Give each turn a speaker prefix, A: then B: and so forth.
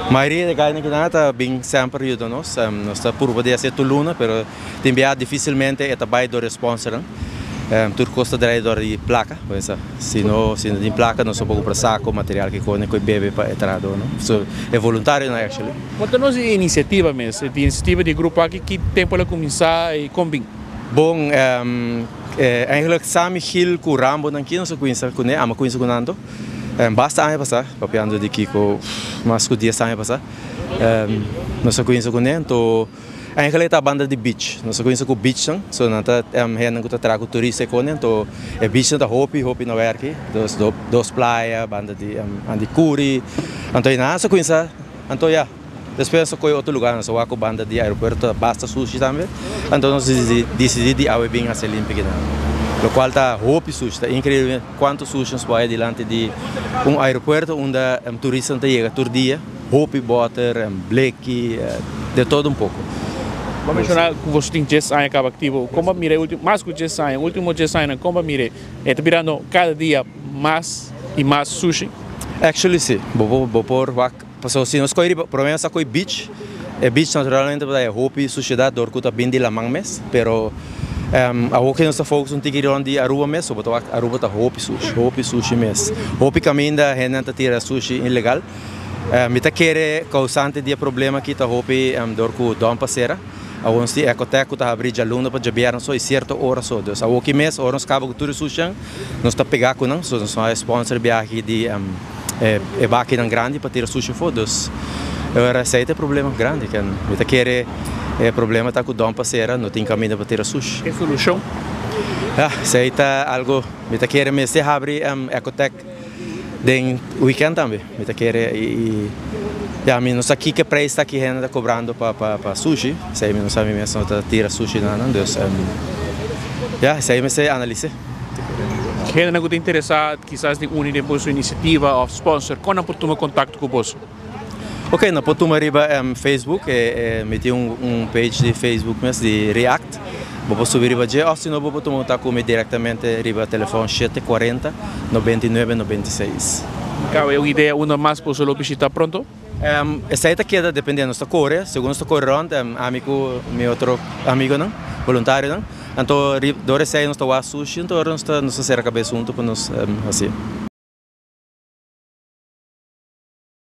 A: Mayoria di gainan kinan ta bin semper yuda nos. Nos ta purba di hasi tur luna, pero tin bia dificilmente e ta bay door e sponsornan. Tur cos ta draai door di placa. Si no si no tin placa nos no por cumpra saco, material ki cone cu e bebe pa e trahadornan. So e voluntarionan actually.
B: Conta nos di e iniciativa mes, e iniciativa di e grupo aki, ki tempo el a cuminsa y con bin?
A: Bon, eigenlijk Sammy Gil cu Rambo nan ki nos a cuminsa cune, ami a cuminsa cu nan to. Basta aña pasá, papiando di kiko mas ku 10 aña pasá, nos a kuminsá kuné, anto eigenlijk ta banda di beach, nos a kuminsá ku beachnan, so nan ta hendenan ku ta traha ku turista e kone, anto e beachnan ta hopi hopi na wèrki, dos dos playa banda di Andicuri, anto einan nos a kuminsá, anto ya. Despues nos a kohe otro lugar, nos a wak ku banda di aeropuerto ta basta sushi tambe, anto nos disidí di awe bin hasi limpia kinan, lokual ta hopi sushi, ta inkreibel kuantu sushi nos por haya dilanti di un aeropuerto unda turistanan ta yega tur dia, hopi bòter, bleki, de todo un poko.
B: Bo a menshoná ku boso tin dies aña kaba aktivo, kon bo a mira e ultimo, mas ku dies aña, ultimo dies añanan kon bo a mira e ta birando kada dia mas i mas sushi?
A: Actually si, bo por wak. Pasobra si nos koe riba, prome nos a koe beach, e beach naturalmente por ta e hopi sushedat dor ku ta bin di laman mes, pero awor ke nos ta focus un tiki rond di Aruba mes, so bo ta wak Aruba ta hopi sushi, hopi sushi mes. Hopi kaminda hendenan ta tira sushi ilegal. Mi ta kere kousante di e problema aki ta hopi dor ku dump a sera. Awor nos tin Ecotec ku ta habri djaluna pa djabièrnè so i sierto ora so. Dus awor ki mes ora nos kaba ku tur e sushinan nos ta pega ku nan, so nos a sponsor biahe di e bakinan grandi pa tira sushi afó. Dus ora esei ta e problema grandi. Mi ta kere e problema ta ku dump a sera, no tin kaminda pa tira sushi.
B: E solushon?
A: Ya, esei ta algu mi ta kere mester habri Ecotec den weekend tambe. Mi ta kere i ya mi no sa kiko prijs ta ki hende ta kobrando pa pa sushi. Esei mi no sa mi mes no ta tira sushi na nan dus ya esei mester analis'é.
B: Hendenan ku ta interesá kisas di uni den boso inisiativa òf sponsor, kon nan por tuma kontakto ku boso?
A: Ok, nan por tuma riba Facebook, mi tin un page di Facebook mes di React, bo por subi riba dje òf si no bo por tuma kontakto ku mi direktamente riba telefòn 7 40 99 96.
B: Kaba e un idea unda mas boso lo bishita pronto?
A: Esei ta keda depende, nos ta kore, segun nos ta kore rònt, ami ku mi otro amigonan, boluntarionan, anto dor esei nos ta wak sushi, anto ora nos ta sera kabes huntu pa nos hasi.